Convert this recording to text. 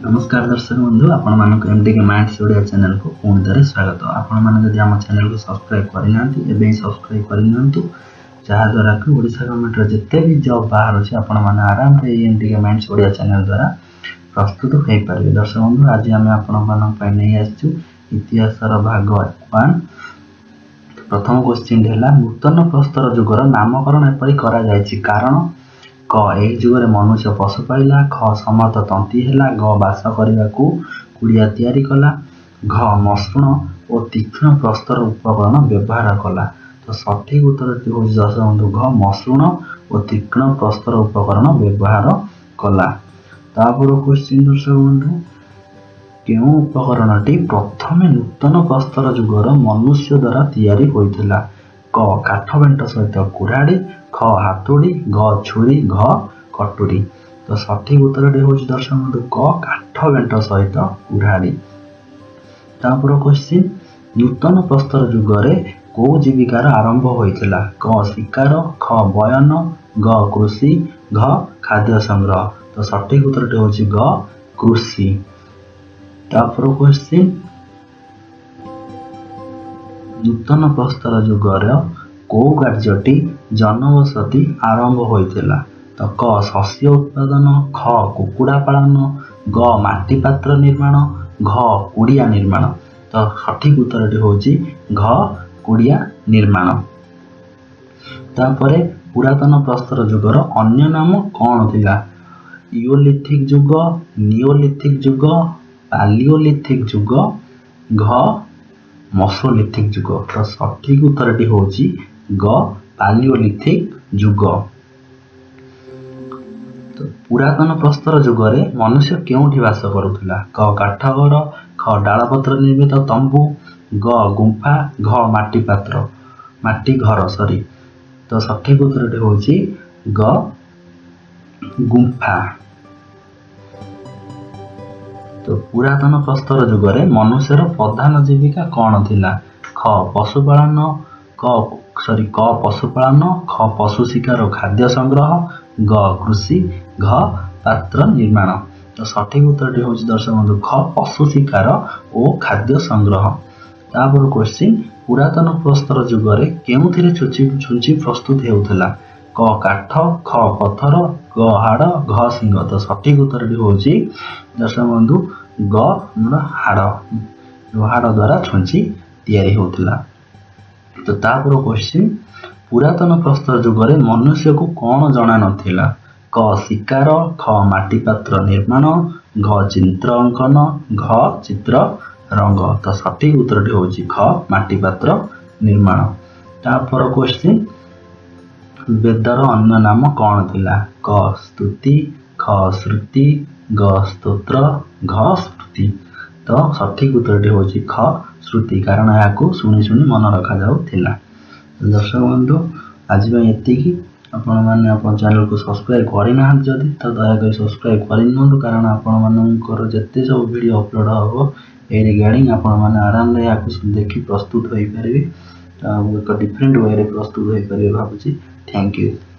ନମସ୍କାର ଦର୍ଶକ ବନ୍ଧୁ, ଆପଣମାନଙ୍କୁ M D K minds Odia ଚ୍ୟାନେଲକୁ ପୁଣି ଥରେ ସ୍ୱାଗତ। ଆପଣମାନେ ଯଦି ଆମ ଚ୍ୟାନେଲକୁ ସବସ୍କ୍ରାଇବ୍ କରିନାହାନ୍ତି, ଏବେ ହିଁ ସବସ୍କ୍ରାଇବ୍ କରିନିଅନ୍ତୁ, ଯାହାଦ୍ୱାରା କି ଓଡ଼ିଶା ଗଭର୍ଣ୍ଣମେଣ୍ଟର ଯେତେ ବି ଜବ୍ ବାହାରୁଛି, ଆପଣମାନେ ଆରାମରେ ଏଇ M D K minds Odia channel ଦ୍ୱାରା ପ୍ରସ୍ତୁତ ହୋଇପାରିବେ। ଦର୍ଶକ ବନ୍ଧୁ, ଆଜି ଆମେ ଆପଣମାନଙ୍କ ପାଇଁ ନେଇ ଆସିଛୁ ଇତିହାସର ଭାଗ 1। ପ୍ରଥମ କ୍ୱେଶ୍ଚିନ୍ଟି ହେଲା, ନୂତନ ପ୍ରସ୍ତର ଯୁଗର ନାମକରଣ ଏପରି କରାଯାଇଛି କାରଣ? କ, ଏହି ଯୁଗରେ ମନୁଷ୍ୟ ପଶୁ ପାଳିଲା। ଖ, ସମର୍ଥ ତନ୍ତୀ ହେଲା। ଗ, ବାସ କରିବାକୁ କୁଡ଼ିଆ ତିଆରି କଲା। ଘ, ମସୃଣ ଓ ତୀକ୍ଷ୍ଣ ପ୍ରସ୍ତର ଉପକରଣ ବ୍ୟବହାର କଲା। ତ ସଠିକ ଉତ୍ତରଟି ହେଉଛି ଦର୍ଶକ ବନ୍ଧୁ, ଘ, ମସୃଣ ଓ ତୀକ୍ଷ୍ଣ ପ୍ରସ୍ତର ଉପକରଣ ବ୍ୟବହାର କଲା। ତାପର କ୍ୱେଶ୍ଚିନ୍ ଦର୍ଶକ ବନ୍ଧୁ, କେଉଁ ଉପକରଣଟି ପ୍ରଥମେ ନୂତନ ପ୍ରସ୍ତର ଯୁଗର ମନୁଷ୍ୟ ଦ୍ୱାରା ତିଆରି ହୋଇଥିଲା? କ, କାଠ ବେଣ୍ଟ ସହିତ କୁରାଢ଼ୀ। ଖ, ହାତୁଡ଼ି। ଗ, ଛୁରୀ। ଘ, କଟୁରୀ। ତ ସଠିକ ଉତ୍ତରଟି ହେଉଛି ଦର୍ଶକ ବନ୍ଧୁ, କ, କାଠ ବେଣ୍ଟ ସହିତ କୁରାଢ଼ୀ। ତାପର କ୍ୱେଶ୍ଚିନ୍, ନୂତନ ପ୍ରସ୍ତର ଯୁଗରେ କୋଉ ଜୀବିକାର ଆରମ୍ଭ ହୋଇଥିଲା? କ, ଶିକାର। ଖ, ବୟନ। ଗ, କୃଷି। ଘ, ଖାଦ୍ୟ ସଂଗ୍ରହ। ତ ସଠିକ ଉତ୍ତରଟି ହେଉଛି ଗ, କୃଷି। ତାପର କ୍ୱେଶ୍ଚିନ୍, ନୂତନ ପ୍ରସ୍ତର ଯୁଗର କୋଉ କାର୍ଯ୍ୟଟି ଜନବସତି ଆରମ୍ଭ ହୋଇଥିଲା? ତ କ, ଶସ୍ୟ ଉତ୍ପାଦନ। ଖ, କୁକୁଡ଼ା ପାଳନ। ଗ, ମାଟି ପାତ୍ର ନିର୍ମାଣ। ଘ, କୁଡ଼ିଆ ନିର୍ମାଣ। ତ ସଠିକ ଉତ୍ତରଟି ହେଉଛି ଘ, କୁଡ଼ିଆ ନିର୍ମାଣ। ତାପରେ, ପୁରାତନ ପ୍ରସ୍ତର ଯୁଗର ଅନ୍ୟ ନାମ କ'ଣ ଥିଲା? ଇଓଲିଥିକ ଯୁଗ, ନିଓଲିଥିକ ଯୁଗ, ପାଲିଓଲିଥିକ ଯୁଗ, ଘ, ମସୋଲିଥିକ ଯୁଗ। ତ ସଠିକ ଉତ୍ତରଟି ହେଉଛି ଗ, ପାଲିଓଲିଥିକ ଯୁଗ। ତ ପୁରାତନ ପ୍ରସ୍ତର ଯୁଗରେ ମନୁଷ୍ୟ କେଉଁଠି ବାସ କରୁଥିଲା? କ, କାଠ ଘର। ଖ, ଡାଳପତ୍ର ନିର୍ମିତ ତମ୍ବୁ। ଗ, ଗୁମ୍ଫା। ଘ, ମାଟି ପାତ୍ର, ମାଟି ଘର ସରି। ତ ସଠିକ ଉତ୍ତରଟି ହେଉଛି ଗ, ଗୁମ୍ଫା। ତ ପୁରାତନ ପ୍ରସ୍ତର ଯୁଗରେ ମନୁଷ୍ୟର ପ୍ରଧାନ ଜୀବିକା କ'ଣ ଥିଲା? ଖ, ପଶୁପାଳନ। କ ସରି କ, ପଶୁପାଳନ। ଖ, ପଶୁ ଶିକାର ଓ ଖାଦ୍ୟ ସଂଗ୍ରହ। ଗ, କୃଷି। ଘ, ପାତ୍ର ନିର୍ମାଣ। ତ ସଠିକ ଉତ୍ତରଟି ହେଉଛି ଦର୍ଶକ ବନ୍ଧୁ, ଖ, ପଶୁ ଶିକାର ଓ ଖାଦ୍ୟ ସଂଗ୍ରହ। ତାପର କ୍ୱେଶ୍ଚିନ୍, ପୁରାତନ ପ୍ରସ୍ତର ଯୁଗରେ କେଉଁଥିରେ ଛୁଞ୍ଚି ପ୍ରସ୍ତୁତ ହେଉଥିଲା? କ, କାଠ। ଖ, ପଥର। ଗ, ହାଡ଼। ଘ, ଶିଙ୍ଗ। ତ ସଠିକ ଉତ୍ତରଟି ହେଉଛି ଦର୍ଶକ ବନ୍ଧୁ, ଗ, ଆମର ହାଡ଼, ହାଡ଼ ଦ୍ୱାରା ଛୁଞ୍ଚି ତିଆରି ହେଉଥିଲା। ତ ତାପର କ୍ୱେଶ୍ଚିନ୍, ପୁରାତନ ପ୍ରସ୍ତର ଯୁଗରେ ମନୁଷ୍ୟକୁ କ'ଣ ଜଣା ନଥିଲା? କ, ଶିକାର। ଖ, ମାଟି ପାତ୍ର ନିର୍ମାଣ। ଘ, ଚିତ୍ର ଅଙ୍କନ। ଘ, ଚିତ୍ର ରଙ୍ଗ। ତ ସଠିକ ଉତ୍ତରଟି ହେଉଛି ଖ, ମାଟି ପାତ୍ର ନିର୍ମାଣ। ତାପର କ୍ୱେଶ୍ଚିନ୍, ବେଦର ଅନ୍ୟ ନାମ କ'ଣ ଥିଲା? କ, ସ୍ତୁତି। ଖ, ଶ୍ରୁତି। ଗ, ସ୍ତୋତ୍ର। ଘ, ସ୍ମୃତି। ତ ସଠିକ ଉତ୍ତରଟି ହେଉଛି ଖ, ଶ୍ରୁତି, କାରଣ ଏହାକୁ ଶୁଣି ଶୁଣି ମନେ ରଖାଯାଉଥିଲା। ଦର୍ଶକ ବନ୍ଧୁ, ଆଜି ପାଇଁ ଏତିକି। ଆପଣମାନେ ଆପଣ ଚ୍ୟାନେଲକୁ ସବସ୍କ୍ରାଇବ୍ କରିନାହାନ୍ତି ଯଦି, ତ ଦୟାକରି ସବସ୍କ୍ରାଇବ୍ କରିନିଅନ୍ତୁ, କାରଣ ଆପଣମାନଙ୍କର ଯେତେ ସବୁ ଭିଡ଼ିଓ ଅପଲୋଡ଼ ହେବ ଏ ରିଗାର୍ଡ଼ିଂ, ଆପଣମାନେ ଆରାମରେ ଏହାକୁ ଦେଖି ପ୍ରସ୍ତୁତ ହୋଇପାରିବେ ଆଉ ଏକ ଡିଫରେଣ୍ଟ ୱେରେ ପ୍ରସ୍ତୁତ ହୋଇପାରିବେ ଭାବୁଛି। Thank you.